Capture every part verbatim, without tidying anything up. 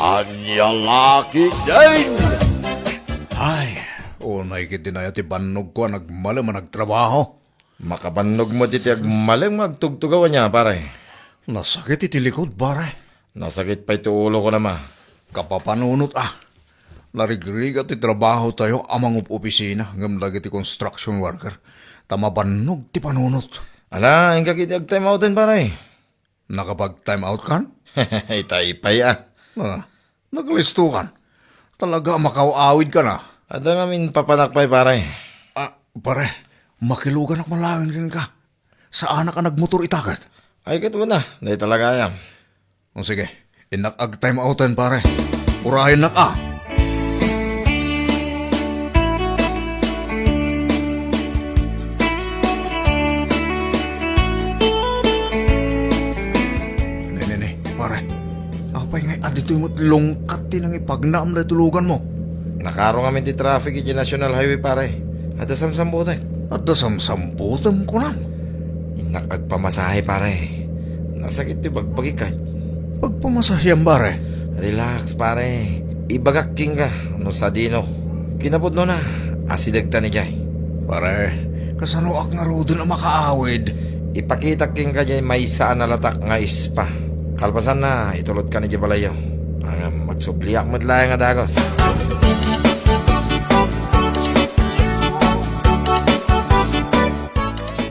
Ania la ketdin? Ay, unay ketdin aya ti bannogko a nagmalem a nagtrabaho. Makabannog met iti agmalem nga agtugtugaw ania, pare? Nasakit iti likod, pare. Nasakit pay ti ulo ko, nama. Kapapanunot, a. Narigrigat ti trabahotayo a mangup-opisina ngem dagiti construction worker, ta mabannog ti panunot. Ala, inka ketdi ag-time outen, pare. Nakapag-time out kan? Itay pay, a. Ah, naglisto kan. Talaga a makaw-awid kan, a. Adda ngamin papanak pay, pare. Ah, pare, makiluganak man laeng kenka. Saanak a nagmotor ita ket. Ay, ket una, dayta la gayam. O sige, innak ag-time outen, pare. Urayennak, a. Ne, ne, ne, pare. Apay ngay a ditoy met lungkat ti nangipagnaem daytoy luganmo? Nakaro ngamin ti traffic iti National Highway, pare. Adda samsambutek. Adda samsambutem, kunam? Innak agpamasahe, pare. Nasakit ti bagbagik, a. Pagpamasaheam, pare. Relax, pare. Ibagak kenka no sadino. Kinapudnona, asidegtan idiay. Pare, kasanoak ngaruden a makaawid? Ipakitak kenka diay maysa a nalatak nga spa. Kalpasanna, itulodkan idiay balayyo. Ngem agsubliak met laeng a dagos.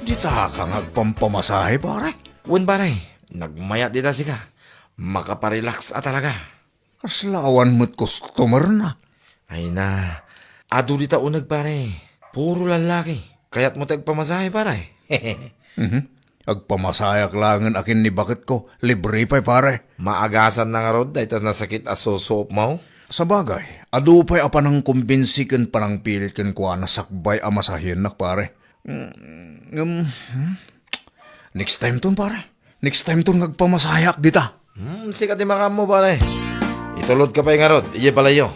Ditaka nga agpampamasahe, pare? Wen, pare. Nagmayat dita sika. Makaparelax a talaga. Kasla awan met customer na. Ay na, adu dita uneg, pare. Puro lallaki. Kayatmo ti agpamasahe, pare? Mhm. Agpamasaheak laengen a ken ni baketko. Libre pay, pare. Maagasan na ngarud dayta nasakit a susuopmo? Sabagay, adu pay a panangkumbinsi ken panangpilit kenkuana sakbay a masahiennak, pare. Mm, ngem, hmm? Next time ton, pare. Next time ton nga agpamasaheak dita. Hmm, sika ti makaammo, pare. Itulodka pay ngarud idiay balayyo.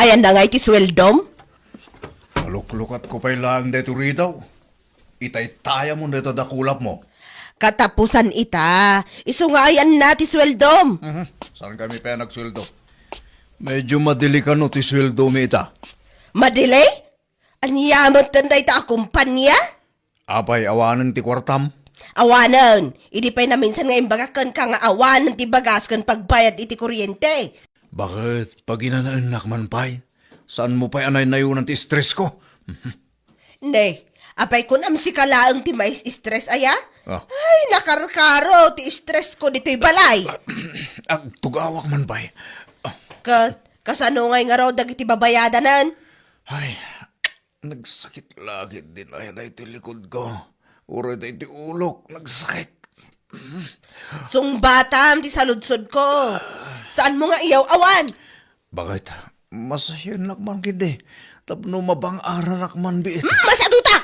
Ayan na nga iti sueldom? Naluklukatko pay laeng daytoy ridaw. Itaytayamon dayta dakulapmo. Katapusan ita, isu nga ayanna ti sueldom. Mhm. Saan kami pay nagsueldo? Medyo madili kano ti sueldomi ita. Madili? Ania metten dayta a kumpania? Apay, awanen ti kuartam? Awanen. Idi pay naminsan nga imbagak kenka nga awanen ti bagas ken pagbayad iti kuryente. Baket, paginanaennak man pay? Saanmo pay a naynayonan ti stress ko? Ne, apay kunam sika laeng ti mais-stress aya? Ah. Ay, nakarkaro ti stress ko ditoy balay. Agtugawak man pay. Ket, kasano ngay ngarud dagiti babayadanen? Ay, nagsakit la ketdin aya daytoy likod ko. Uray daytoy ulok, nagsakit. Sungbatam ti saludsodko. Saanmo nga iyaw-awan? Baket, masahiennak man ketdi tapno mabang-aranak man biit. Hmm, masaduta!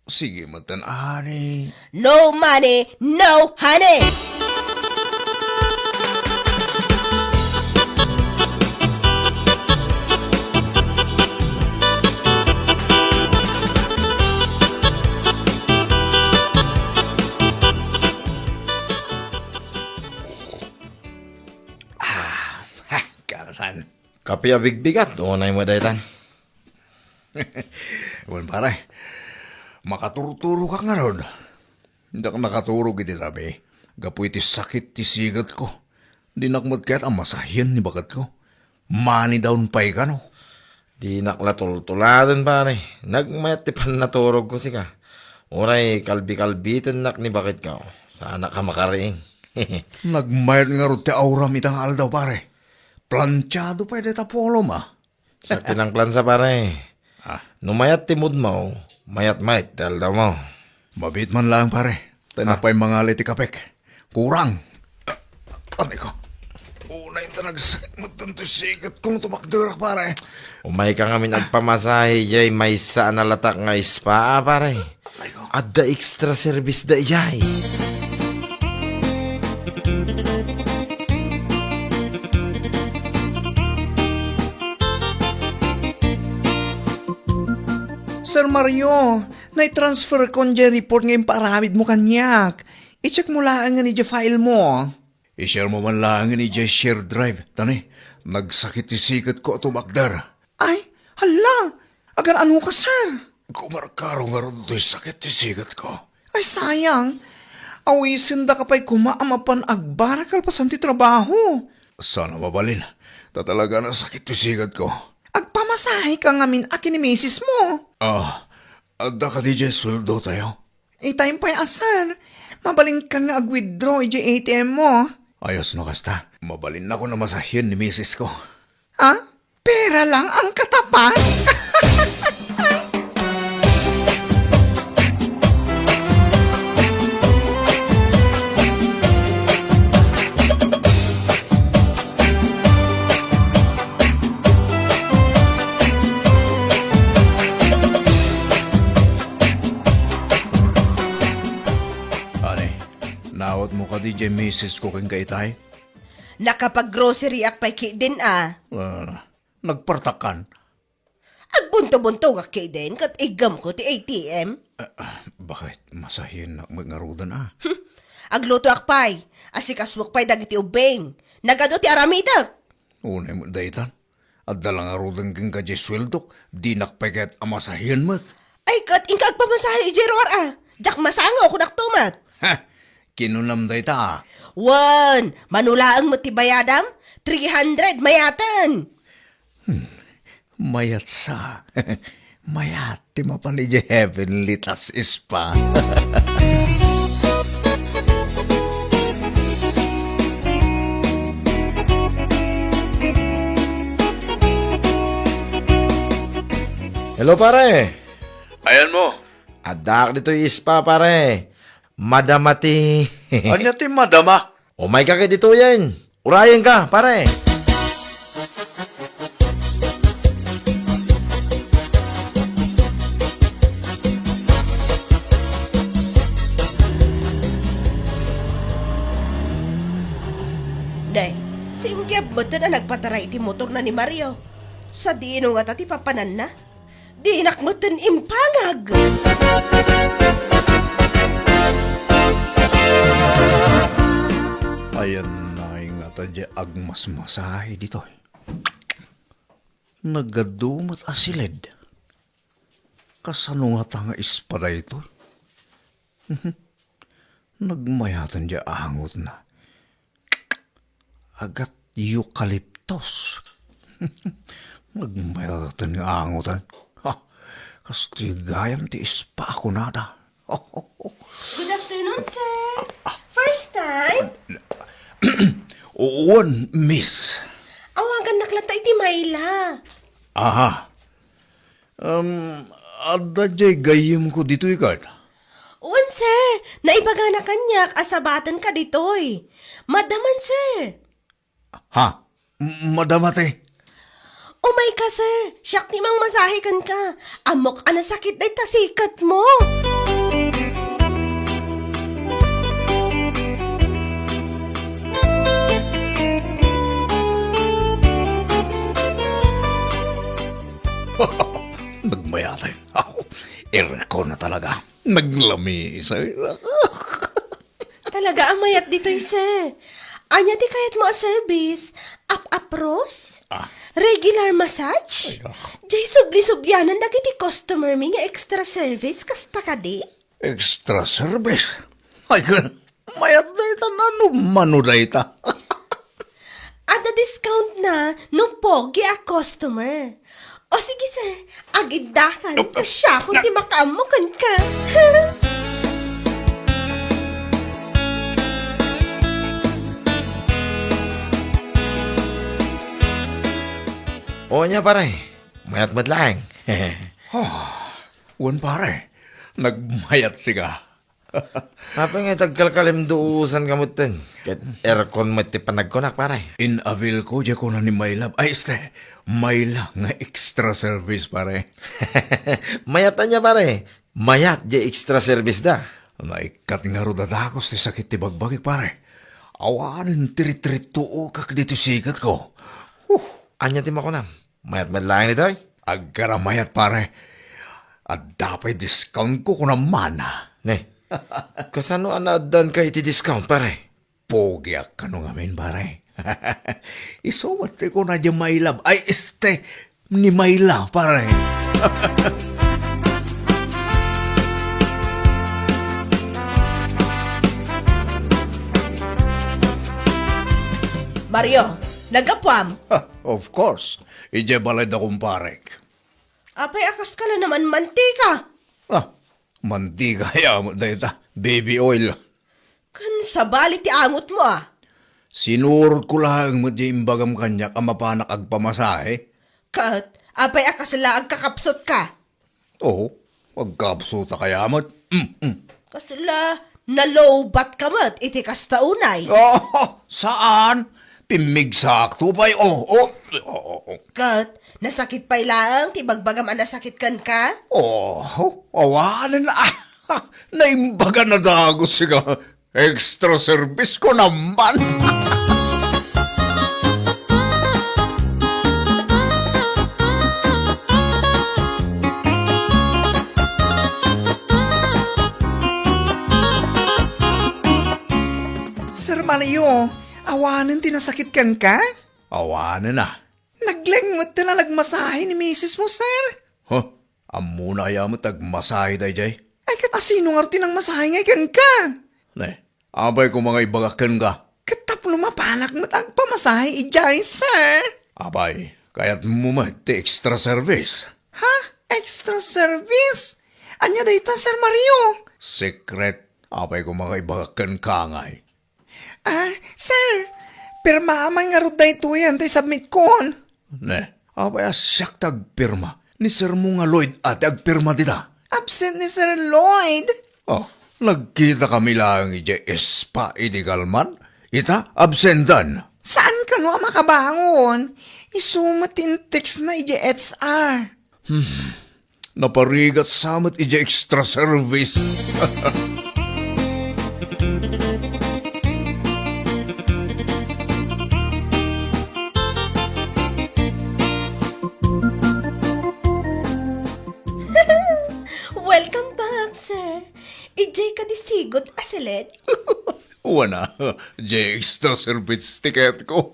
Sige metten, honey. No money, no honey! Ah, ha, kasan. Kape a bigbigat, unay mo daytan. Wen, pare, makaturturogak ngarud. Diak nakaturog iti rabii gapu iti sakit ti sigetko. Dinak met kayat a masahien ni baketko. Money down pay kano. Dinak la tultuladen, pare. Nagmayat ti pannaturogko sika. Uray kalbikalbitennak ni baketko. Saanak a makariing. Nagmayat ngarud ti auram ita nga aldaw, pare. Planchado pay dayta polom, a. Siak ti nangplansa, pare. Ah. No mayat ti moodmo, mayat met ti aldawmo. Mabiit man laeng, pare. Ta Ah. Napay mangali ti kapek. Kurang. Anay ko. Unay ta nagsakit met ti sigetkon no tumakderak, pare. Umayka ngamin agpamasahe idiay maysa a nalatak nga spa, pare. Adda extra service daydiay. Sir Mario, naitransferkon diay report nga impaaramidmo kaniak. I-checkmo laengen idiay filemo. I-sharemo man laengen idiay shared drive, ta ni, nagsakit ti siketko a tumakder. Ay, hala! Agan-anoka, sir? Kumarkaro ngarud toy sakit ti siketko. Ay, sayang. Awisendaka pay koma a mapan agbara kalpasan ti trabaho. Sana mabalin. Ta talaga nasakit ti siketko. Agpamasaheka ngamin a ken ni misesmo. Ah, adda kadi diay sueldotayo? Itay pay a, sir. Mabalinkan nga ag-withdraw idiay A T M mo. Ayos no kasta. Mabalinnakon a masahian ni misesko. Ha? Pera lang ang katapat? Ani, naawatmo kadi diay misesko kenka itay? Nakapag-groceryak pay ketdin a. Ah, nagpartakkan. Agbunto-buntogak ketdin ket iggemko ti A T M. Ah, ah, bakit? Masahiennak met ngaruden a. Aglutoak pay, asikasuek pay dagiti ubbing. Nagadu ti aramidek. Unay met dayta. Adda la ngaruden kenka diay sueldok, dinak pay kayat a masahien met. Ay, ket inka agpamasahe idiay ruar a. Diak masango, kunakto met. Ha! Kinunam dayta a. Wen, mano laeng met ti bayadam? Three hundred, mayaten. Hmm, mayat sa. Mayat ti mapan idiay Heavenly Taste Spa. Hello, pare. Ayanmo. Addaak ditoy spa, pare. Madama ti Ania ti madama? Umayka kay ditoyen. Urayenka, pare. Nay, singgib metten a nagpataray ti motorna ni Mario. Sadino ngata ti papananna? Dinak metten impangag. Ayan na ngata diay agmasmasahe ditoy. Nagadu met a siled. Kasano ngata nga spa daytoy? Nagmayaten diay angotna. Agat eucalyptus. Nagmayaten nga angotan. Ha, kastoy gayam ti spa kunada. Good afternoon, sir. First time? Wen, miss. Awagannak latta iti Myla. Aha. Um, adda diay gayyemko ditoy ket? Wen, sir. Naibagana kaniak a sabatenka ditoy. Madaman, sir. Ha? M-, madama ti? Umayka, sir. Siak ti mangmasahe kenka. Ammok a nasakit dayta siketmo. Nagmayat. Aw, aircon na talaga. Naglamisay. Talaga a mayat ditoy, sir. Ania ti kayatmo a service? Ap-apros? Ah. Regular massage? Ay, ah. Diay subli-sublianan dagiti customer mi nga extra service, kasta kadi? Extra service? Ay, ken, mayat dayta, nano mano dayta? Adda discountna no pogi a customer. O sige, sir, agiddakan, ta siakon ti makaammo kenka. O ania, pare, mayat met laeng. Wen, pare, nagmayat sika. Apay nga agkalkalimduosanka metten? Ket aircon met ti panagkunak, pare. In-availko diay kuna ni Myla. Ay, este, Myla nga extra service, pare. Mayat ania, pare? Mayat diay extra service da. Naikkat ngarud a dakes ti sakit ti bagbagik, pare. Awanen ti ritrittuokak ditoy siketko. Huh. Ania ti makunam? Mayat met laeng ditoy? Aggara mayat, pare. Adda pay discount ko, kunam man. Ne, kasano a naaddanka iti discount, pare? Pogiak kano ngamin, pare. Isu met ti kuna diay My Love. Ay, este, ni Myla, pare. Mario, naggapuam? Ha, of course. Idiay balay da kumparek. Apay a kaska la naman mantika? Ah, mantika ya met dayta, baby oil. Ken sabali ti angotmo, a? Sinurotko laeng met diay imbagam kaniak a mapanak agpamasahe. Ket apay a kasla agkakapsutka? Oo, agkapsutak aya met. Mm, mm. Kasla nalowbatka met iti kasta unay? Oh, saan? Pimmigsakto pay. Oh, oh, oh, oh, oh. Ket nasakit pay laeng ti ibagbagam a nasakit kenka? Oh, awanen, ah, naimbag a nadagus nga extra service ko naman. Sir Mario, awanen ti nasakit kenka? Awanen, a. Naglengmet ti nalagmasahe ni misis mo, sir. Huh? Ammona aya met agmasahe daydiay? Ay, ket asino ngarud ti nangmasahe ngay kenka? Ne, apay koma nga ibagak kenka? Ket tapno mapanak met agpamasahe idiay, sir. Apay, kayatmo met ti extra service? Ha? Extra service? Ania dayta, Sir Mario? Secret. Apay koma nga ibagak kenka ngay? Ah, sir, pirmaam man ngarud daytoyen ti submitkon. Ne, apay a siak ti agpirma? Ni sermo nga Lloyd a ti agpirma dita. Absent ni Sir Lloyd. Oh, nagkitakami laeng idiay spa idi kalman. Ita, absentan. Saan kano a makabangon? Isu met ti in-textna idiay H R. Hmm. Naparigat sa met idiay extra service. Welcome back, sir. Idiay kadi sigud a siled? Wen a, diay extra service ticket ko.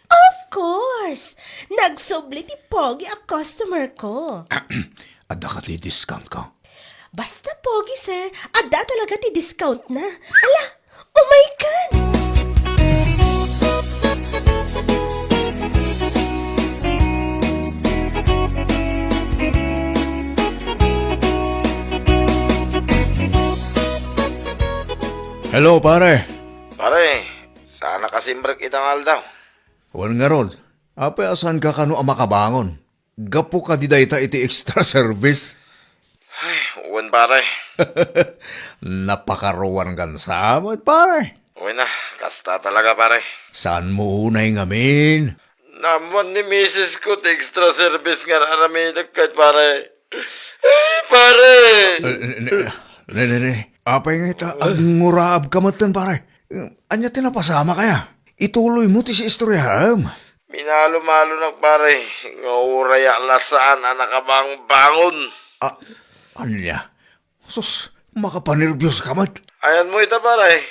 Of course! Nagsubli ti pogi a customer ko. Adda kadi discount ko? Basta pogi, sir, adda talaga ti discount na. Ala, umaykan! Hello, pare. Pare, saan a kasimrek ita nga aldaw? Wen ngarud, apay a saanka kano a makabangon? Gapu kadi dayta iti extra service? Ay, wen, pare. Napakaruankan sa met, pare. Wen a, kasta talaga, pare. Saanmo unay ngamin? Naammuan ni misis ko ti extra service nga ar-aramidek ket, pare. Ay, pare! Eh, ne, ne, ne, ne, ne. Apay nga ita, agnguraabka metten, pare. Ania ti napasamak aya? Ituloymo ti siistoryaem. Minalumalonak, pare, nga uray a la saan a nakabangbangon. Ah, ania? Sus, makapanerbioska met. Ayanmo ita, pare.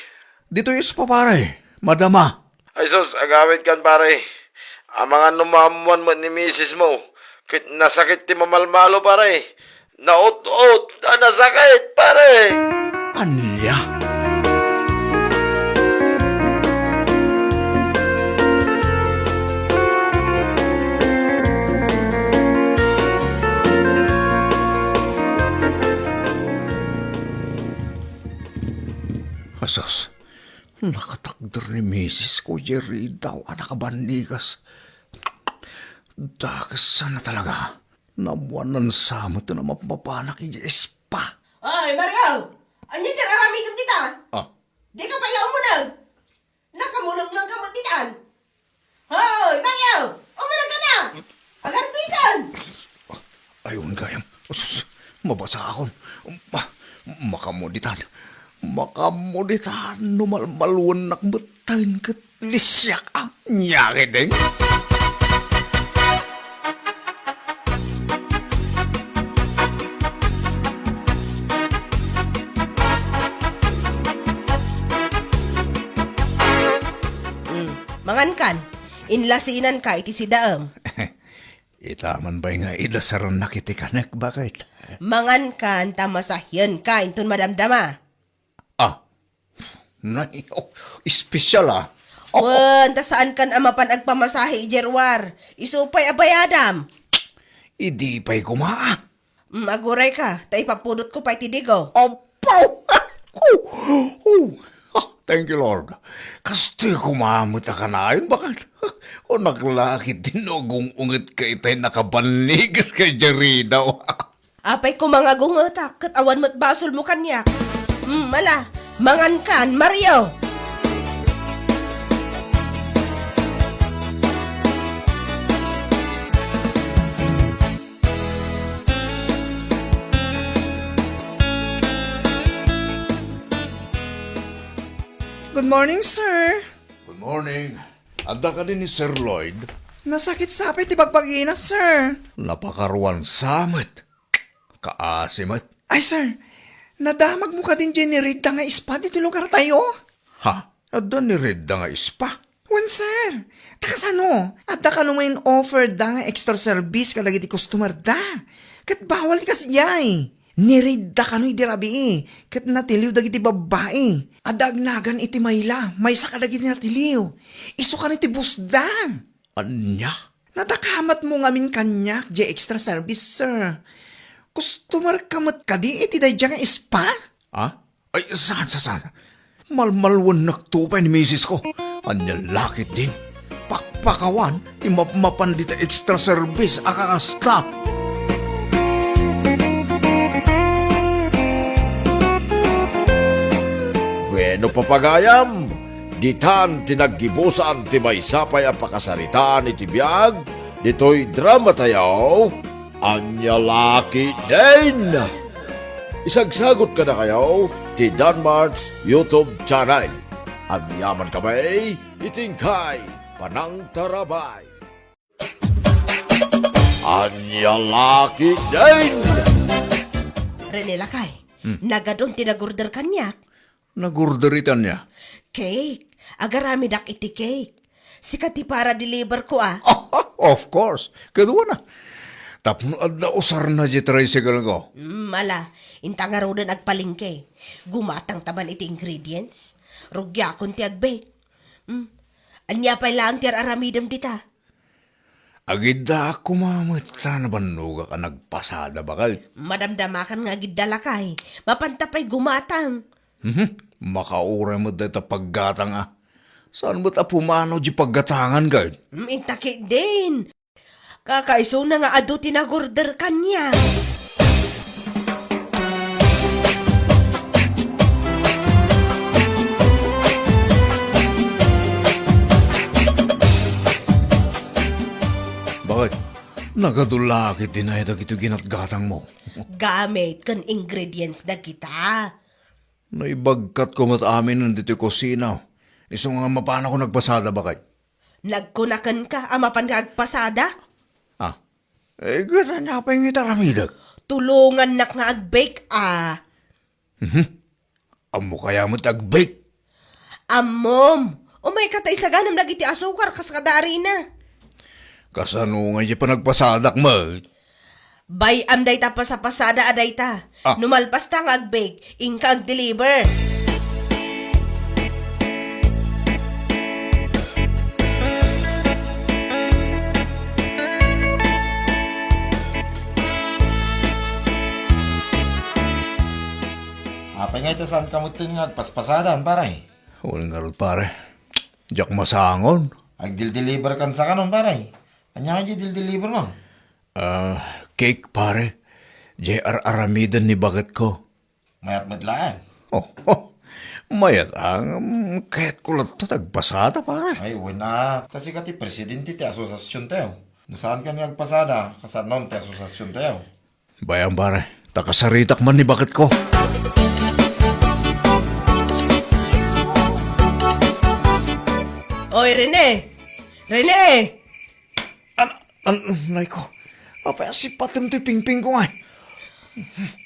Ditoy spa, pare. Madama. Ay sus, agawidkan, pare. Amangan no maammuan met ni misismo ket nasakit ti mamalmalo, pare. Naut-ot a nasakit, pare! Ania? Asus, nakatakder ni misis ko, Jerry daw, a nakabannigas. Dakes sana talaga. Naammuanna sa met no mapmapanak idiay spa. Ay, Mario! Ania ti ar-aramidem dita? Ah. Dika pay la umuneg? Nakamulengleng ka met ditan? Hoy, Mario! Umuneg ka na! Agarpison! Ay, wen gayam. Sus, mabasa akon. Ma-, makaammo ditan. Makaammo ditan no malmaluennak metten ket lisiak a nyakideng. Mangankan, inlasinanka iti sidaem. Ita man pay nga idasarannak iti kanek, baket. Mangankan ta masahienka inton madamdama. Ah, nay, oh, espesyal, ah. Wen, ta saankan a mapan agpamasahe idiay ruar. Isu pay a bayadam. Idi pay koma, ah. Mm, agurayka, ta ipapudotko pay ti digo. Apo! Oh, oh, ah, thank you, Lord. Kastoy koma met a kanayon, baket. O naklakit din no agung-ungetka itay nakabanniges kay Jeridaw. Apay koma nga agungetak, ket awan met basolmo kaniak. Mm, ala, mangankan, Mario! Good morning, sir. Good morning. Adda kadi ni Sir Lloyd? Nasakit sa pay ti bagbagina, sir. Napakaruan sa met. Kaasi met. Ay, sir, nadamagmo kadin diay niredda nga spa ditoy lugartayo? Ha? Adda niredda nga spa? Wen, sir. Ta kasano? Adda kano nga in-offer da nga extra service kadagiti customer da. Ket bawal ti kasdiay. Niredda kano idi rabii, ket natiliw dagiti babbai. Adda agnagan iti mayla, maysa kadagiti natiliw. Isu kano ti boss da. Ania? Nadakamatmo ngamin kaniak diay extra service, sir. Customer ka met kadi iti daydiay nga spa? Ah? Ay, saan, saan, saan? Malmalwennakto pay ni misis ko. Ania la ketdin? Pakpakawan ti mapmapan dita extra service a kakasta. Bueno, papagayam, ditan ti naggibusan ti maysa pay a pakasaritaan iti biag ditoy dramatayo, Ania la ketdin? Isagsagot kadakayo ti Danmart's YouTube channel. Agyamankami iti inkay panangtarabay. Ania la ketdin? Rene, lakay, Hmm. nagadun ti nagorder kaniak. Nagorder iti ania? Cake. Agaramidak iti cake. Sika ti para-deliver ko, a. Of course. Kaduana. Tapno adda usarna diay tricycle ko. Mm, ala, inta ngaruden agpalengke. Gumatangta man iti ingredients. Rugiakon ti ag-bake. Mm. Ania pay laeng ti ar-aramidem dita? Agiddaak koma met ta nabannogak a nagpasada, baket. Madamdamakan nga agidda, lakay. Mapanta pay gumatang. Mhm. Makauray met dayta paggatang, a. Saan met a pumanaw diay paggatangan, ket? Mm, inta ketdin. Kakaisuna nga adu ti nagorder kaniak. Baket? Nagadu la ketdin ay dagitoy ginatgatangmo? Gamit ken ingredients dagita. Naibagkatko met amin ditoy kusina. Isu nga mapanakon agpasada, baket. Nagkuna kenka a mapan nga agpasada? Ah. Eh, ket ania pay nga iti aramidek? Tulongannak nga ag-bake, a. Mhm. Ammok aya met ag-bake? Ammom. Umayka ta isaganam dagiti asukar kas kada arina. Kasano nga diay panagpasadak met? Bay-am dayta pasapasada a dayta. Ah. No malpasta nga ag-bake, inka ag-deliver. Apay nga ita saan ka met nga agpaspasadan, pare? Wen ngarud, pare. Diak masangon. Agdildeliver kan sa kanon, pare. Ania nga di dildeliver mo? Ah, cake, pare. Diay ar-aramiden ni baket ko. Mayat met laeng. Oh, oh. Mayat ang, mm, kayat ko latta ti agpasada, pare. Ay, wen a. Ta sika ti presidente ti asosiasion tayo. No saan ka nga agpasada, kasano ti asosiasion tayo? Bay-am, pare. Ta kasaritak man ni baket ko. Oy, Rene! Rene! An-, an-, nay ko. Apay a sipatem toy pingping ko ngay?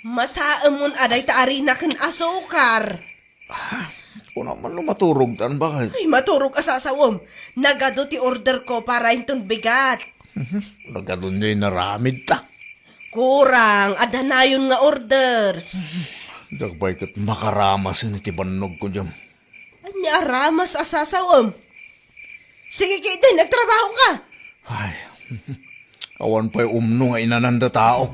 Masaemon a dayta arina ken asukar. Ah, Kuna man no maturogtan, baket? Ay, maturog a sasawem. Nagadu ti order ko para inton bigat. Nagadu diay inaramidta. Kurang, adda nayon nga orders. Diak pay ket makaramas iti bannogko diam. Ania a ramas a sasawem? Sige ketdin, agtrabahoka! Ay, awan pay umno nga inananda tao.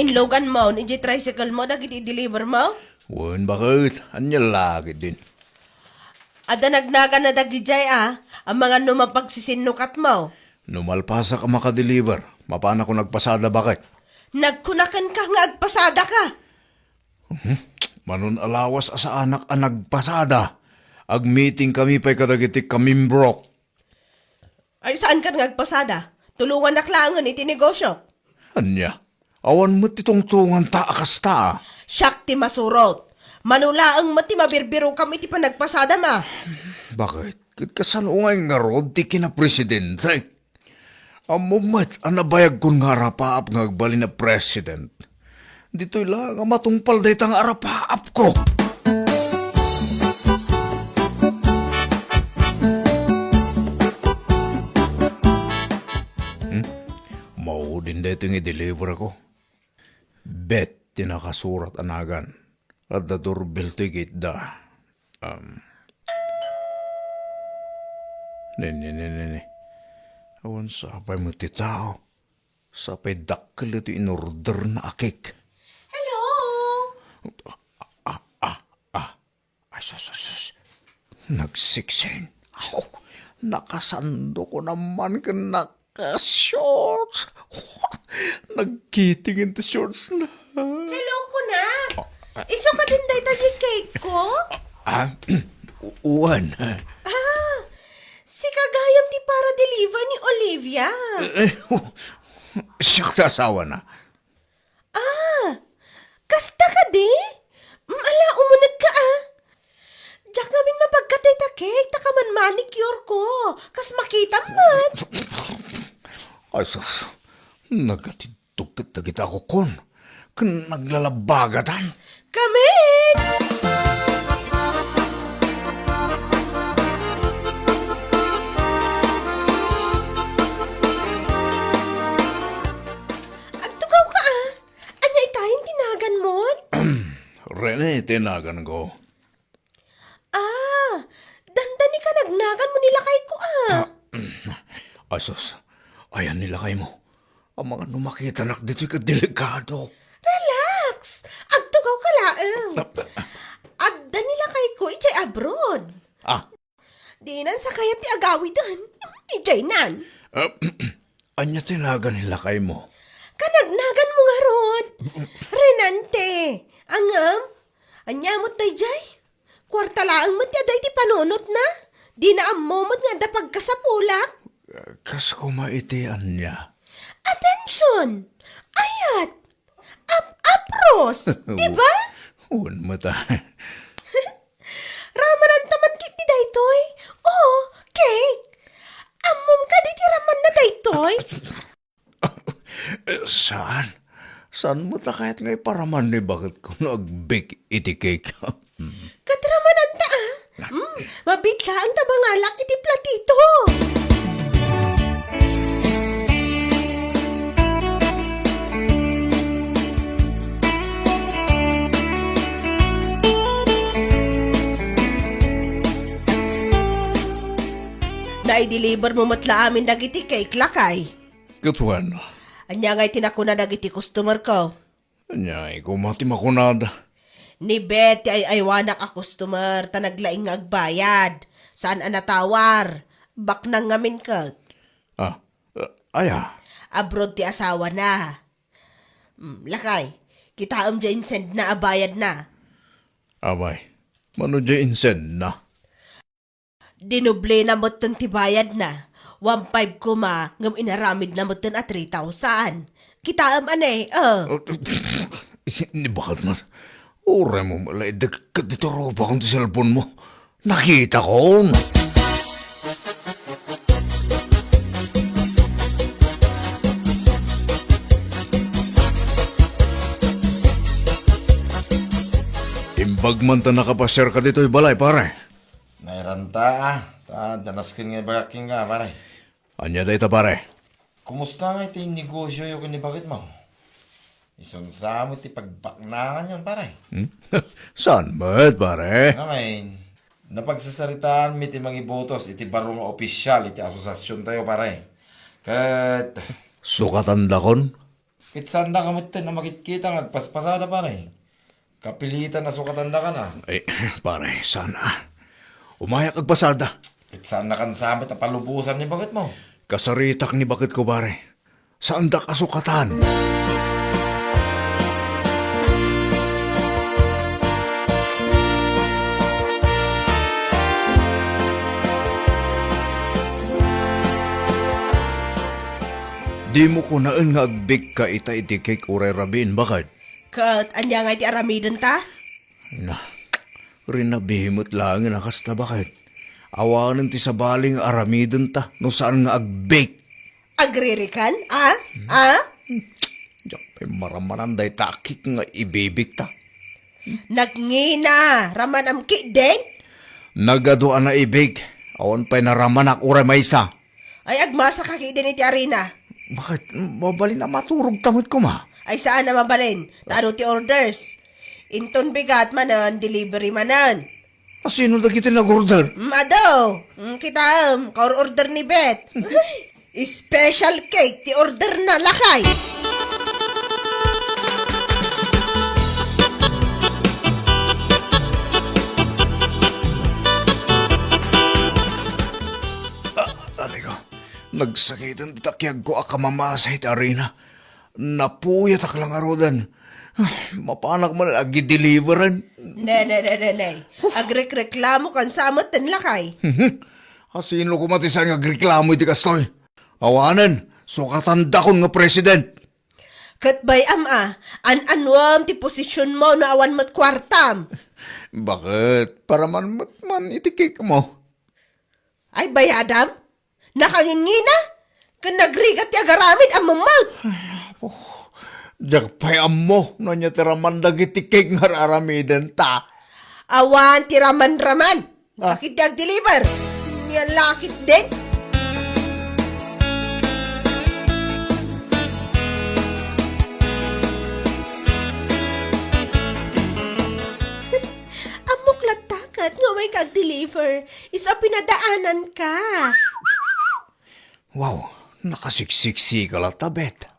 Inluganmo, idiay tricycle mo, dagiti i-deliver mo? Wen, baket, ania la ketdin? Adda nagnaganna dagidiay a, amangan no mapagsisinnukat mo. No malpasak a makadeliver, mapanakon agpasada, baket. Nagkuna kenka nga agpasadaka. Mhm. Mano a lawas a saanak a nagpasada. Agmeeting kami pay kadagiti kamimbrok. Ay, saan kan nga agpasada? Tulonganak laengen iti negosyo. Ania? Awan met ti tungtunganta a kasta. Siak ti masurot. Mano laeng met ti mabirbirokam iti panagpasadam a. Baket? Ket kasano ngay ngarud ti kinapresidente? Ammom met a nabayagkon nga arapaap nga agbalin a president. Ditoy la nga matungpal dayta nga arapaapko. Hmm? Maudin daytoy nga i-deliver ko. Bet ti nakasurat a nagan. Adda doorbell ti gate da. Um, ne, ne, ne, ne, ne. Awan sapay met ti tao. Sapay dakkel iti inorderna a cake. Hello? Ah, ah, ah, ah. Ay, sus, sus, sus. Nagsiksing. Aw, nakasando ko naman ken naka-shorts. Nagkiting iti shorts na. Hello, kunak. Ah, ah. Isu kadin dayta diay cake ko? Ah, u-, uwan. Ah, sika gayam ti para deliver ni Olivia. Eh, eh, siak ti asawana. Ah, kasta kadi? Mm, ala, umunegka a. Diak ngamin mapagkatay ta cake, ta kaman manicure ko. Kas makitam met. Ay, sus. Nagatiddog ket dagita a kukon. Ken naglalabagatan. Kamin! Agtugawka a. Ania itayen ti naganmon? Rene ti naganko. Ah, dandani ka nagnaganmo ni lakayko a. Ah, ay sus, ayan ni lakaymo. Amangan no makitanak ditoy ket delikado. Relax! Agtugawka laeng. Ah, ah. Adda ni lakayko idiay abroad. Ah, Dinan sa kayat ti agawiden. Idiay nan. Ah, ania ti nagan ni lakaymo? Kanagnaganmo ngarud. Renante. Ngem, ania met daydiay? Kuarta laeng met ti adda iti panunotna. Dina ammo met nga adda pagkasapulak. Kas koma iti ania? Attention! Ayat! Ap-apros, di ba? Wen met a. Ramananta man ketdi daytoy? Oo, cake. Ammom kadi ti ramanna daytoy? Saan? Saan met a kayat nga iparaman ni baketko no agbake iti cake? Ket ramananta a. Hmm, mabiit laeng ta mangalak iti platito. Naideliver mo met la amin dagiti cake, lakay. Ket wen? Ania ngay ti nakuna dagiti customer ko? Ania koma ti makunada? Ni Beth ti ay-aywanak a customer ta naglaing nga agbayad. Saan a natawar. Baknang ngamin ket. Ah, ah, aya? Abroad ti asawana. Mm, lakay, kitaem diay insendna a bayadna. Abay, mano diay insendna? Dinoblena metten ti bayadna. One five koma, ngem inaramidna metten a three thousand. Kitaem a ne, eh. Ni baketna. Uray mo met la idekket ditoy rubakon ti cellphone mo. Nakitakon. Imbag man ta nakapasiarka ditoy balay, pare. Nairanta, ah. Ta, danasken nga ibagak kenka, pare. Ania dayta, pare? Kumusta ngay ti negosyoyo ken ni baketmo? Isunsa met ti pagbaknanganyon, pare. Hmm? Saan met, pare? Ngamin, napagsasaritaanmi ti mangibotos iti baro nga opisyal iti asosasiontayo, pare. Ket sukatandakon? Ket saandaka metten a makitkita nga agpaspasada, pare. Kapilitan a sukatandaka na. Ay, pare, saan a. Umayak agpasada. Ket saannakan sa met a palubosan ni baketmo. Kasaritak ni baketko, pare. Saandak a sukatan. Dimo kunaen nga agbake ka ita iti cake uray rabiin, baket? Ket ania ngay ti aramidenta? Na, rinabi met laengen a kasta, baket. Awanen ti sabali nga aramidenta no saan nga agbake. Agririkan, a? A? Diak pay maramanan dayta a cake nga ibibake ta. Nagngina, ramanam ketdin? Nagadu a naibake, awan pay naramanak uray maysa. Ay, agmasaka ketdin iti arina. Baket? Mabalin a maturogta met koma. Ay, saan a mabalin. Ta adu ti orders. Inton bigat manen, delivery manen. A sino dagiti nag-order? Mm, adu. Mm, kitaem, kaor-order ni Bet. Special cake ti order na, lakay. Ah, aray ko. Nagsakiten ti takiagko a kamamasa iti arina. Napuyatak la ngaruden. Ay, mapanak man agideliveran. Ne, ne, ne, ne, ne. Agrekreklamokan sa metten, lakay. Asino koma ti saan nga agreklamo iti kastoy? Awanen, sukatandakon nga president. Ket bay-am a, an-anuem ti posisionmo no awan met kuartam. Baket, paraman met man iti cake mo. Ay, bayadam? Nakangingina? Ken nagrigat ti agaramid a mammet. Ay, apo. Diak pay ammo no ania ti raman dagiti cake nga ar-aramidenta. Awan ti raman-raman. Ah. Dakit ti agdeliver. Nia la ketdin. Ammok latta ket nga umayka agdeliver. Isu a pinadaananka. Wow, nakasiksiksika latta, Bet.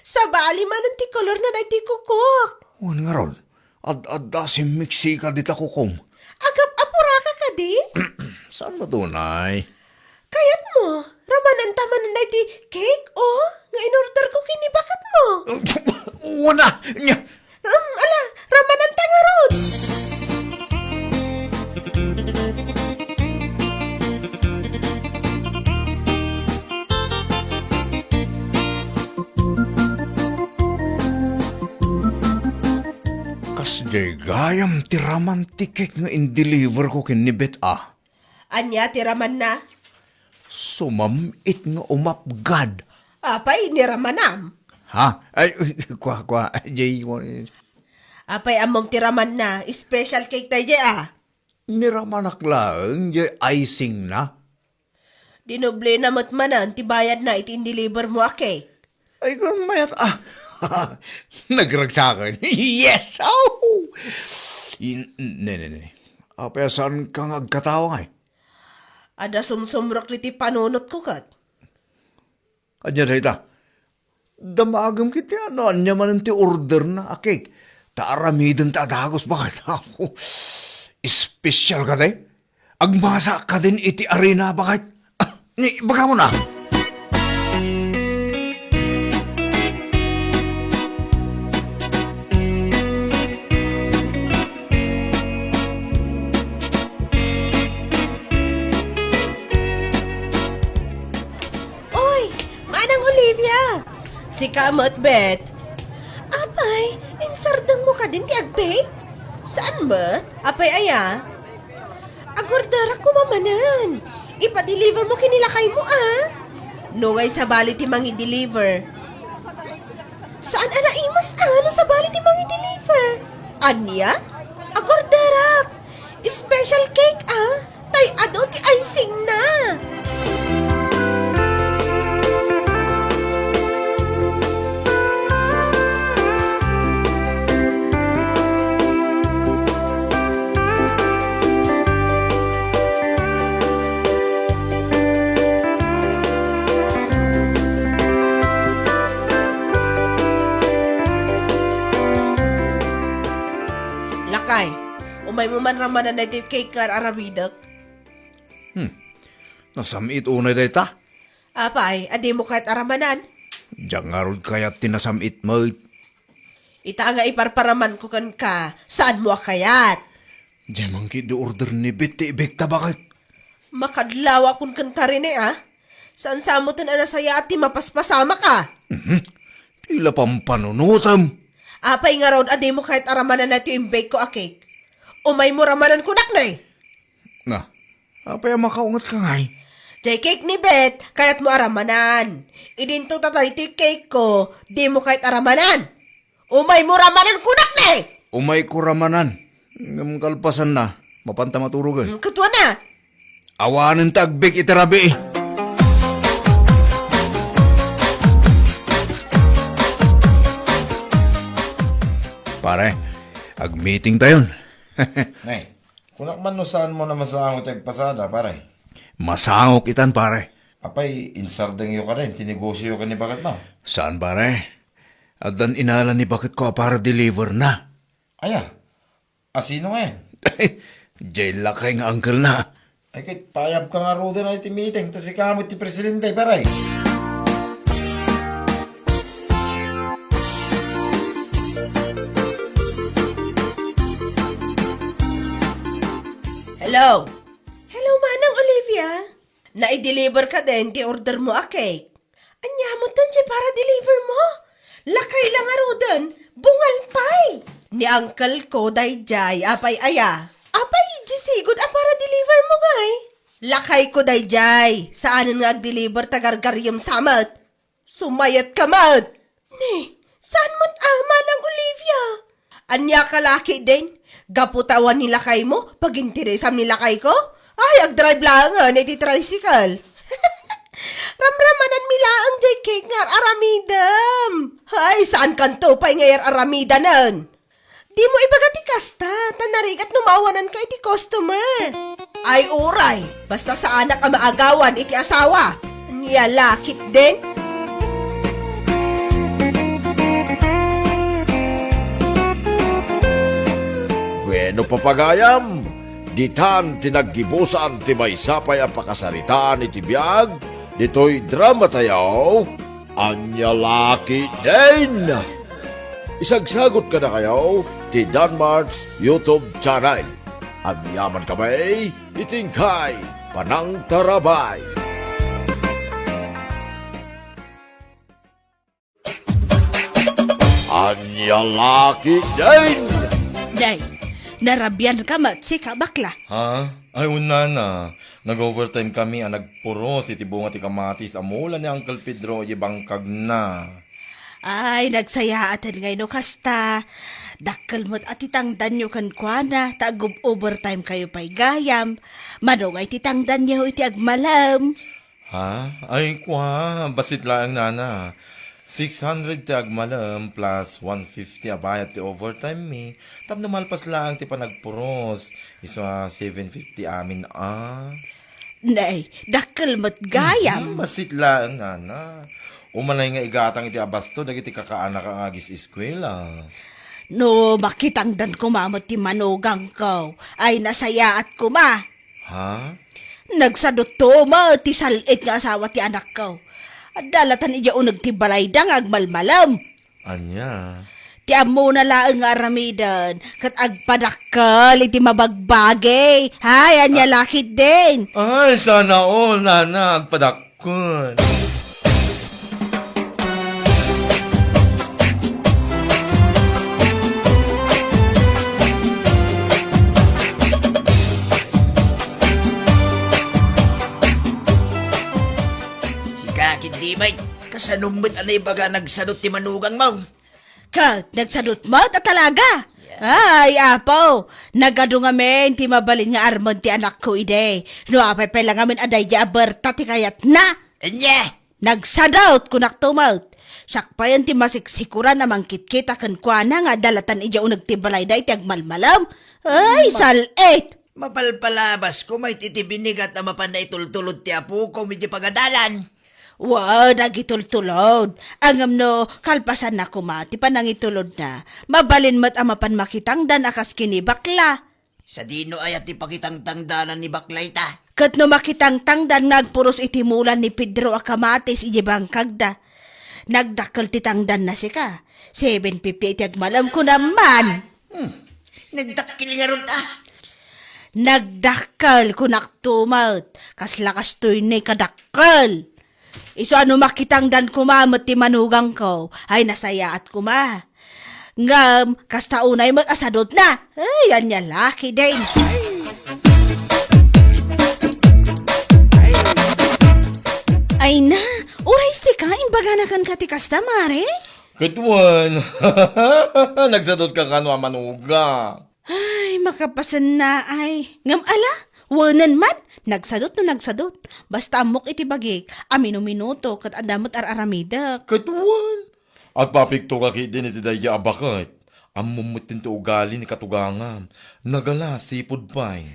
Sabali manen ti kolorna daytoy kukok. Wen ngarud, ad-adda a simmiksika dita kukom. Agap-apuraka kadi? Saan met unay? Kayatmo, ramananta manen daytoy cake, o, nga inorderko ken ni baketmo. Wen a, nia, Ram, ala, ramananta ngarud. Kasdiay gayam ti raman ti cake nga indeliverko ken ni Bet a. Ania ti ramanna? Sumam-it nga umapgad. Apay, ni ramanam? Ha? Ay, kua, kua, jay, Apay, ammom ti ramanna? Special cake tay jay a. Ni ramanak laeng jay icing na. Dinoblena met manen ti bayadna iti indeliver mo a cake. Ay, kung mayat, ah, nagragsakan. Yes! Oh! In, ne, ne, ne. Apay, saanka nga agkatawa ngay? Adda sumsumrek diti panunotko ket. Ania dayta? Damagem ket ti ano, ania manen ti orderna a cake. Ta aramidenta a dagus, baket? Espesyal kadi? Agmasa kadin iti arena, baket? Ah, ni, bagamo na. Oy, Manang Olivia! Sika met, Bet. Apa, Ay, insardengmo kadin ti agbake? Saan met? Apay aya? Agorderak koma manen. Ipa-deliver mo ken ni lakaymo, a? No ngay sabali ti mangi-deliver. Saan a naimas, a, no sabali ti mangi-deliver? Ania? Agorderak. Special cake, a? Tay adu ti icing na. Lakay, umaymo man ramanan daytoy cake nga ar-aramidek. Hmm. Nasam-it unay dayta? Apay, a dimo kayat aramanan? Diak ngarud kayat ti nasam-it met. Ita nga iparparamanko kenka, saanmo a kayat? Diay man ketdi order ni Bet ti ibekta, baket. Makadlawakon kenka, Rene, a? Saan sa metten a nasayaat ti mapaspasamak, a? Mhm. Ti la pampanunotem. Apay ngarud a dimo kayat aramanan daytoy imbake ko a cake? Umaymo ramanan kunak, ne? Na, apay a makaungetka ngay? Diay cake ni Bet, kayatmo aramanan. Idinto ta daytoy cake ko, dimo kayat aramanan. Umaymo ramanan kunak, ne? Umayko ramanan. Ngem kalpasanna, mapanta maturogen. Hmm, ket wen a? Awanen ta agbake iti rabii. Pare, agmeeting tayon. Nay, kunak man no saanmo a masango ti agpasada, pare? Masangok itan, pare. Apay, insardengyo kadin ti negosioyo ken ni baketmo? Saan, pare. Addan inala ni baketko a para-deliver na. Aya? A sino ngay? Diay lakay nga uncle na. Ay, ket paayabka ngaruden iti meeting, ta sika met ti presidente, pare. Hello? Hello, Manang Olivia. Nai-deliver kadin ti order mo a cake? Ania metten ti para-deliver mo? Lakay la ngaruden, bungal pay! Ni uncle ko daydiay, apay aya? Apay, diay sigud a para-deliver mo ngay? Lakay ko daydiay, saanen nga ag-deliver ta gargariem sa met. Sumayatka met! Ne, saan met a, Manang Olivia? Ania ka la ketdin? Gapu ta awan ni lakaymo, paginteresam ni lakayko? Ay, agdrive laengen iti tricycle. Ramramananmi laeng diay cake nga ar-aramidem. Ay, saankanto pay nga ar-aramidanen. Dimo ibaga ti kasta, ta narigat no mawananka iti customer. Ay, uray, basta saanak a maagawan iti asawa. Ania la ketdin? Bueno, papagayam, ditan ti naggibusan ti maysa pay a pakasaritaan iti biag ditoy drama tayo. Ania la ketdin? Isagsagot kadakayo ti Danmart's YouTube channel. Agyaman kami iti inkay panangtarabay. Ania la ketdin? Day, narabian ka met, sika bakla. Ha? Ay, unana. Nag-overtime kami a nagpuros iti bunga ti kamatis a mula ni Uncle Pedro iti bangkagna. Ay, nagsayaaten ngay no kasta. Dakkel met a ti tangdanyo kenkuana, ta ag-overtime kayo pay gayam. Mano ngay ti tangdanyo iti agmalem? Ha? Ay, kua, bassit laeng, nana. Six hundred ti agmalem plus one fifty a bayad ti overtime mi. Tapno malpas laeng ti panagpuros, isu a seven fifty amin a. Nay, dakkel met gayam. Mhm, bassit laeng, nana. Umanay nga igatang iti abasto dagiti kakaanak nga agis-eskuela. No, makitangdan koma met ti manugangko. Ay, nasayaat koma. Ha? Nagsadutto met ti sal-ed nga asawa ti anakko. Adda latan idiay uneg ti balayda nga agmalmalem. Ania? Ti ammona laeng nga aramiden, ket agpadakkel iti mabagbagi. Hay, ania la ketdin? Ay, sana all, nana, agpadakkel. Saan met a naibaga nagsadut ti manugangmo? Ket nagsadut met a talaga. Ay, Apo, nagadu ngamin ti mabalin nga armen ti anakko idi. No apay pay la ngamin a daydi a Berta ti kayatna. Ania? Nagsadut, kunak to met. Siak payen ti masiksikuran a mangkitkita kenkuana nga adalatan idiay uneg ti balayda iti agmalmalem. Ay, Ma- sal-it! Mapalpalabas koma iti, iti binigat a mapan naitultulod ti apoko idiay pagadalan. Wen, agitultulod. Ngem no kalpasanna koma ti panangitulodna, mabalin met a mapan makitangdan a kas ken ni bakla. Sadino aya ti pakitangtangdanan ni bakla ita? Ket no makitangtangdan nga agpuros iti mulan ni Pedro a kamatis idiay bangkagda, nagdakkel ti tangdanna sika. Seven fifty iti agmalem, kunam man. Hmm. Nagdakkel ngarud, a? Nagdakkel, kunak to met. Kasla kastoy ni kadakkel. Isu a no makitangdan koma met ti manugangko, ay nasayaat koma. Ngem, kasta unay met a sadutna. Ay, ania la ketdin. Ay na, uray sika, imbagana kenka ti kasta, Mare? Ket wen, nagsadutka kano a manugang. Ay, makapasennaay. Ngem ala, wenen man, nagsadut no nagsadut. Basta ammok iti bagik a minuminuto ket adda met ar-aramidek. Ket wen, agpapiktoka ketdin iti daydi a baket. Ammom met ti ugali ni katugangam. Nagalas, sipud pay.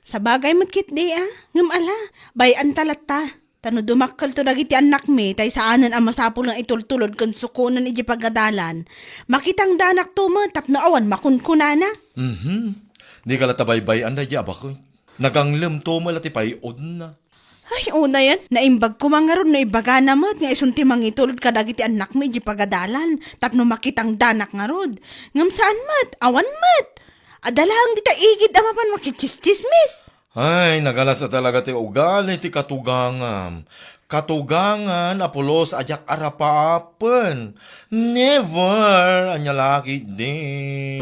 Sabagay met ketdi a. Ngem ala, bay-anta latta. Ta no dumakkelto dagiti annakmi, tay saanen a masapul nga itultulod ken sukonen idiay pagadalan, makitangdanakto met tapno awan makunkunana. Mhm. Dika latta baybay-an daydi a baket. Naganglemto met la ti pay-odna. Ay, unayen, naimbag koma ngarud no ibagana met nga isun ti mangitulod kadagiti annakmi idiay pagadalan tapno makitangdanak ngarud. Ngem saan met, awan met. Adda laeng dita igid a mapan makitsistsismis. Ay, nagalas a talaga ti ugali ti katugangam. Katugangan a pulos a diak arapaapen. Never! Ania la ketdin.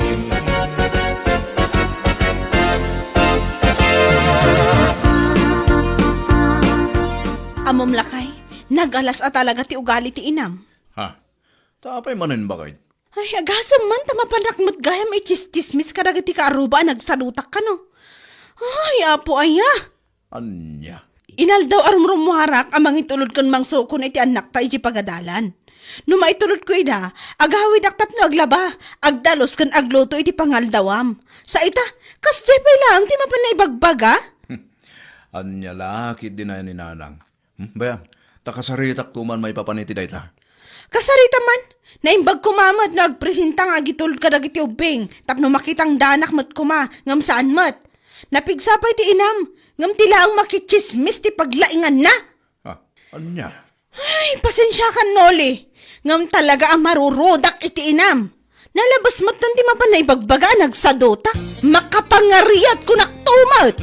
Ammom lakay, nagalas a talaga ti ugali ti inam. Ha? Ta apay manen, baket? Ay, agasem man ta mapanak met gayam itsistsismis kadagiti kaarruba a nagsadutak kano. Ay, Apo aya! Ania? Inaldaw a rumrumuarak a mangitulod ken mangsukon iti annakta idiay pagadalan. No maitulodko ida, agawidak tapno aglaba, agdalus ken agluto iti pangaldawam. Sa ita, kasdiay pay laeng ti mapan naibagbaga? Ania la ketdin a ni Nanang? Hmm, bayan, ta kasaritak to man maipapan iti dayta. Kasarita man, naimbag koma met no agpresenta nga agitulod kadagiti ubbing, tapno makitangdanak met koma, ngem saan met. Napigsa pay ti inam, ngem ti laeng makitsismis ti paglainganna. Ah, ania? Ay, pasensiakan, Noli, ngem talaga a marurudak iti inam. Nalabes met ti mapan naibagbaga a nagsaduta. Makapangariat kunak to met!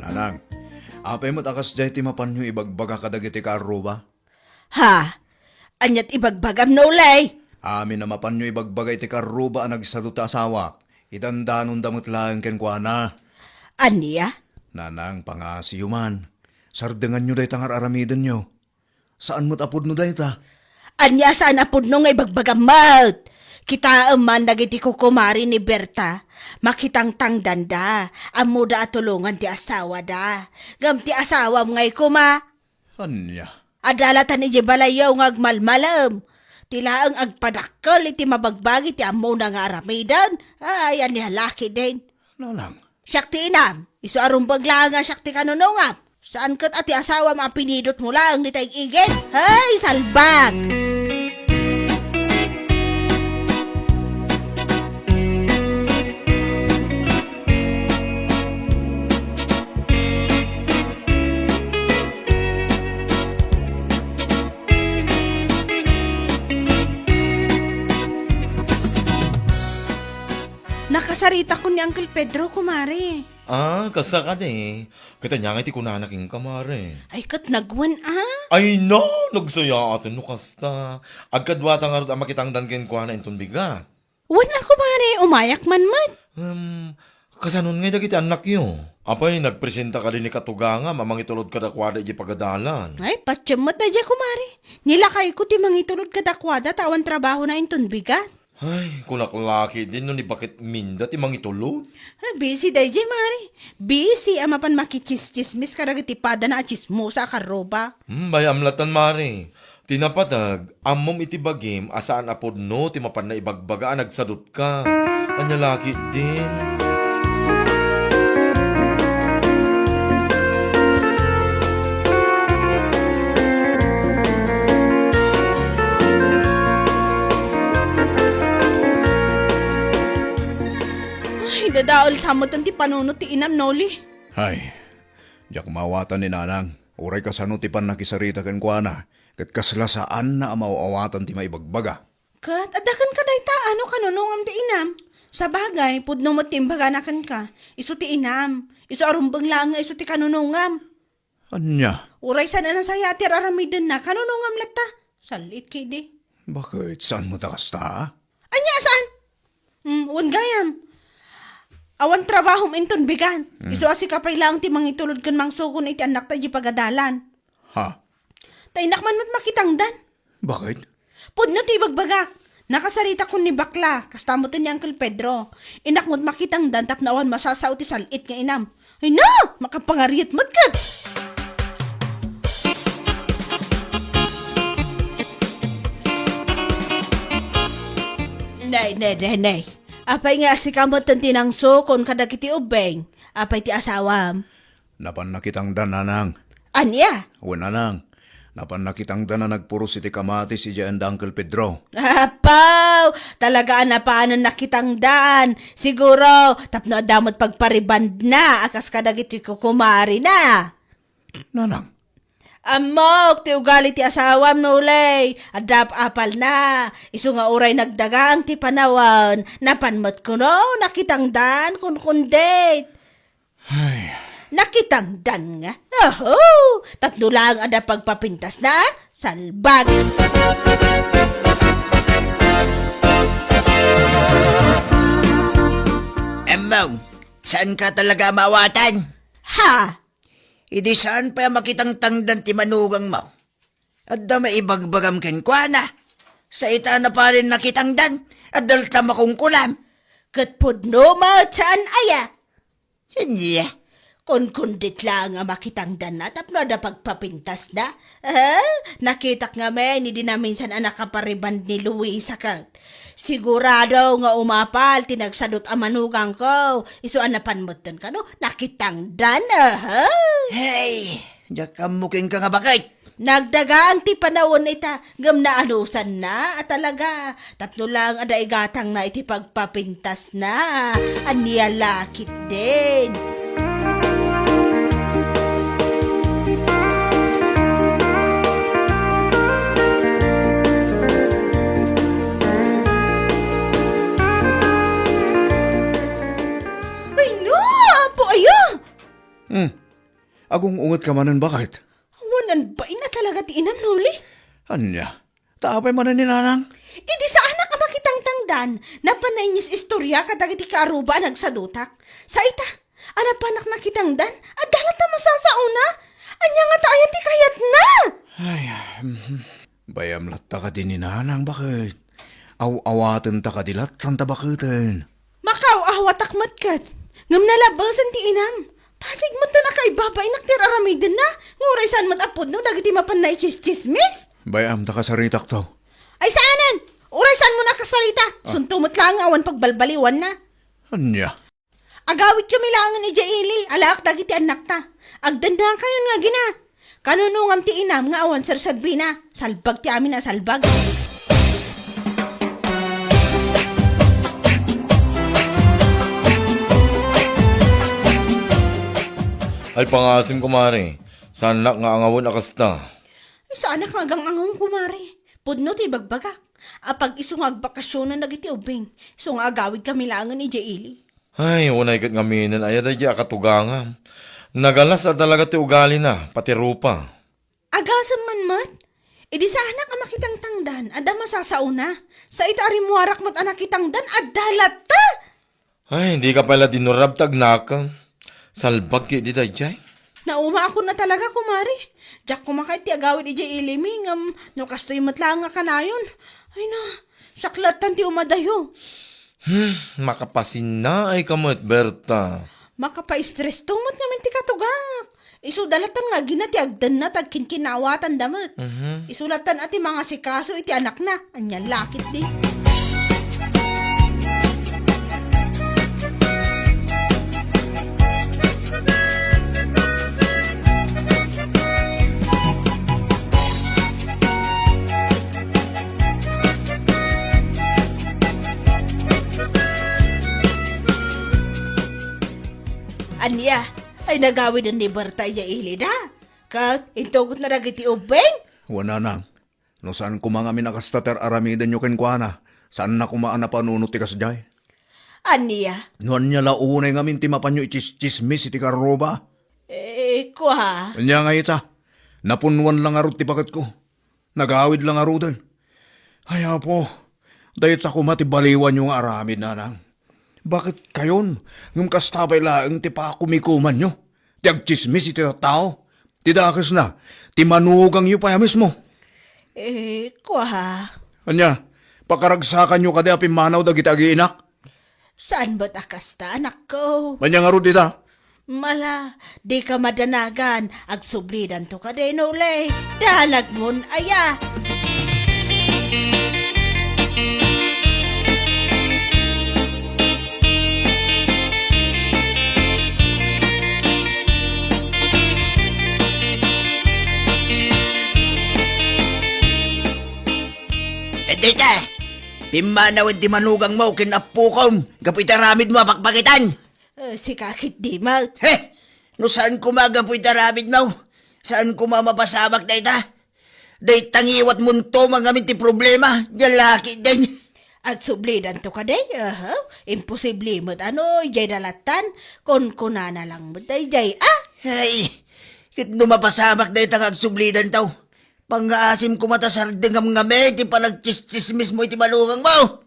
Nanang, apay met a kasdiay ti mapanyo ibagbaga kadagiti kaarruba? Ha? Aniat ibagbagam, Noli? Amin a mapanyo ibagbaga iti kaarruba a nagsaduta asawak. Idandanonda met laeng kenkuana. Ania? Nanang, pangngasiyo man. Sardenganyo dayta nga ar-aramidenyo. Saan met a pudno dayta. Ania saan a pudno nga ibagbagam met? Kitaem man dagiti kukumari ni Berta. Makitangtangdanda. Ammoda a tulongan ti asawada. Ngem ti asawam ngay koma, Ania? Adalatan idiay balayyo nga agmalmalem. Ti laeng agpadakkel iti mabagbagi ti ammona nga aramiden. Ay, ania la ketdin. Nanang. Siak ti inam, isu a rumbeng laeng a siak ti kanunongam. Saan ket a ti asawam a pinidotmo laeng dita ig-igid? Hey, salbag! Nakasaritakon ni Uncle Pedro, kumare. Ah, kasta kadi. Ket ania ngay ti kunana kenka, mare? Ay, ket nagwen, ah. Ay, no! Nagsayaaten no kasta. Agkaduata ngarud a makitangdan kenkuana inton bigat. Wen a, kumare, umayak man met. Um, kasanon ngay dagiti annakyo? Apay, nagpresenta kadi ni katugangam a mangitulod kadakuada idiay pagadalan? Ay, patiem met daydiay, kumare. Ni lakayko ti mangitulod kadakuada ta awan trabahona inton bigat. Ay, kunak la ketdin no ni Baket Minda ti mangitulod. Ah, busy daydiay, mare. Busy a mapan makitsismis kadagiti padana a tsismosa a karruba. Hmm, bay-am latan, mare. Ti napateg, ammom iti bagim a saan a pudno ti mapanna ibagbaga a nagsadutka. Ania la ketdin? Ay, dadael sa met ti panunot ti inam, Noli. Ay, diak maawatan ni Nanang. Uray kasano ti pannakisarita kenkuana, ket kasla saanna a maaw-awatan ti maibagbaga. Ket adda kenka dayta, no kanunongam ti inam? Sabagay, pudno met ti imbagana kenka. Isu ti inam. Isu a rumbeng laeng nga isu ti kanunongam. Ania? Uray saan a nasayaat ti ar-aramidenna, kanunongam latta. Sal-it ketdi. Baket, saan met a kasta? Ania a saan? Hmm, wen gayam. Awan trabahom inton bigat. Hmm. Isu a sika pay laeng ti mangitulod ken mangsukon iti annakta idiay pagadalan. Ha? Ta innak man met makitangdan. Baket? Pudno ti ibagbagak. Nakasaritakon ni bakla, kasta met ni Uncle Pedro. Innak met makitangdan tapno awan masasao ti sal-it nga inam. Ay na! Makapangariet met ket! Nay, nay, nay, nay. Apay nga sika met ti nangsukon kadagiti ubbing? Apay ti asawam? Napan nakitangdan, Nanang. Ania? Wen, Nanang. Napan nakitangdan a nagpuros iti kamatis idiay anda Uncle Pedro. Apaw! Talaga a napanan nakitangdan. Siguro, tapno adda met pagparibandna a kas kadagiti kukumarina. Nanang. Ammok ti ugali ti asawam, Noli. Adda apalna. Isu nga uray nagdagaang ti panawen, napan met kuno nakitangdan kunkundit. Ay. Nakitangdan nga. Oho! Tapno laeng adda pagpapintasna, salbag! Ammom, saanka talaga a maawatan? Ha? Idi saan pay a makitangtangdan ti manugangmo? Adda maibagbagam kenkuana. Sa ita a napanen nakitangdan, adda latta makunkunam. Ket pudno met saan aya? Ania, kunkundit laeng a makitangdanna tapno adda pagpapintasna. Eh, nakitak ngamin idi naminsan a nakapariband ni Luisa ket. Sigurado nga umapal ti nagsadut a manugangko. Isu a napan metten kano, nakitangdan, aha. Hey, diak ammo kenka nga baket. Nagdagaang ti panawen ita, ngem naanusanna a talaga. Tapno laeng adda igatangna iti pagpapintasna. Ania la ketdin? Ay, no! Apo aya! Hmm. Agung-ungetka manen, baket? Awanan bain a talaga ti inam, Noli. Ania? Ta apay manen ni Nanang? Idi saanak a makitangtangdan, napan nainis istoria kadagiti kaaruba a nagsadutak. Sa ita, a napanak nakitangdan, adda latta masasaona. Ania ngata aya ti kayatna? Ay, mhm. Bay-am latta kadi ni Nanang, baket? Aw-awatenta kadi latta ta baketen? Makaaw-awatak met ket. Ngem nalabasen ti inam. Pasig met ta nakaibabainak ti ar-aramidenna, nga uray saan met a pudno dagiti mapan naitsistsismis. Bay-am ta kasaritakto. Ay saanen! Uray saanmo a kasarita! Ah. Sunto met laeng nga awan pagbalbaliwanna. Ania? Agawidkami laengen idiay ili, alaak dagiti annakta. Agdennakayon nga agina. Kanunongam ti inam nga awan serserbina. Salbag ti amin a salbag. Ay, pangasim, kumare. Saanak nga angawen a kasta. Ay, saanak nga agang-angawen, kumare. Pudno ti ibagbagak. Apag isu nga agbakasionen dagiti ubbing. Isu nga agawidkami laengen idiay ili. Ay, unay ket ngaminen aya daydiay a katugangam. Nagalas a talaga ti ugalina, pati rupa. Agasem man met? Idi saanak a makitangtangdan, adda masasaona. Sa ita a rimmuarak met a nakitangdan, adda latta! Ay, dika pay la dinurab, tagnak. Salbag ketdi daydiay. Naumaakon a talaga, kumare. Diak kumakaet ti agawid idiay ilimi, ngem no kastoy met laeng a kanayon. Ay na, siak lattan ti umadayo. Hmm, makapasinnaay ka met, Berta. Makapaistresto met ngamin ti katugak. Isuda lattan nga agina ti agtenna ta agkinkinawatanda met. Mhm. Isu lattan a ti mangasikaso iti anakna. Ania la ketdi. Ania? Ay nagawiden ni Berta idiay ilida? Ket intugotna dagiti ubbing? Wen, nanang. No saan koma ngamin a kasta ti ar-aramidenyo kenkuana, saanna koma a napanunot ti kasdiay. Ania? No ania la unay ngamin ti mapanyo itsistsismis iti karruba? Eh, kua. Ania nga ita? Napunnuan la ngarud ti baketko. Nagawid la ngaruden. Ay, Apo, dayta koma ti baliwanyo nga aramid, nanang. Baket kayon, ngem kasta pay laeng ti pakumikumanyo, ti agtsismis iti tattao, ti dakesna, ti manugangyo pay a mismo. Eh, kua. Ania, pakaragsakanyo kadi a pimmanaw dagiti agiinak? Saan met a kasta, anakko? Ania ngarud ita? Mala, dika madanagan, agsublidanto kadi, Nolay. Danagmon aya. Dita, pimmanawen ti manugangmo ken appokom gapu iti aramidmo a pakpakitan. Eh, sika ketdi met. He! No saan koma gapu iti aramidmo, saan koma mapasamak dayta. Dayta ngiwatmonto mangamin ti problema, nia la ketdin. Agsublidanto kadi, aha, imposible met a no, idiay da lattan, kunkunana lang met daydiay, ah! Ay, ket no mapasamak dayta nga agsublidanto, pangngaasim koma ta sardengam ngamin ti panagtsistsismismo iti manugangmo.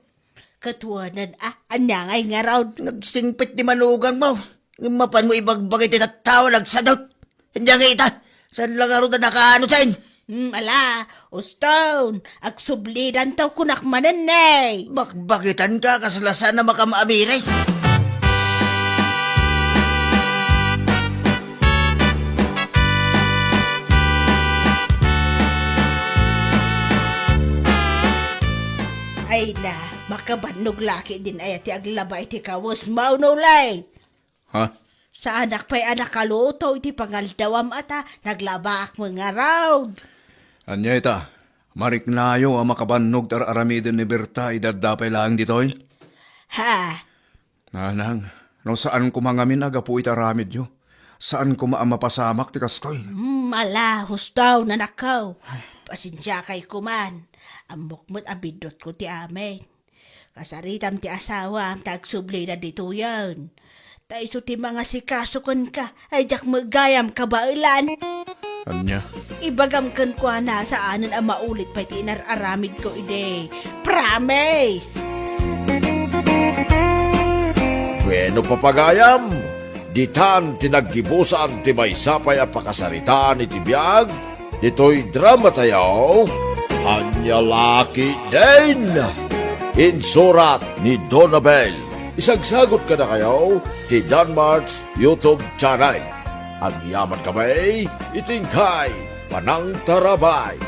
Ket wen, a, ania ngay ngarud? Nagsingpet ti manugangmo. Ngem mapanmo ibagbagi ti tattao a nagsadut. Ania ngay ita? Saan la ngarud a nakaano sen? Hmm, ala, uston, agsublidanto kunak manen, ne. Bakbakitanka, kasla saan a makam-amiris. Ay na, makabannog la ketdin aya ti aglaba iti kawesmo, Nolay. Ha? Saanak pay a nakaluto iti pangaldawam a ta naglabaak met ngarud. Ania ita? Mariknayo a makabannog ti ar-aramiden ni Berta idi adda pay laeng ditoy? Ha? Nanang, no saan koma ngamin a gapu iti aramidyo, saan koma a mapasamak ti kastoy. Hmm, ala, husto, nanakko. Pasensiakay koman. Ammok met a biddutko ti amin. Kasaritam ti asawam ta agsublida ditoyen. Ta isu ti mangasikaso kenka, ay diak met gayam kabaelan. Ania? Ibagam kenkuana, saanen a maulit pay ti inar-aramidko idi. Promise! Bueno, papagayam, ditan ti naggibusan ti maysa pay a pakasaritaan iti biag ditoy dramatayo, Ania la ketdin! Insurat ni Donabel. Isagsagut kadakayo ti Danmart's YouTube channel. Agyamankami iti inkay panangtarabay.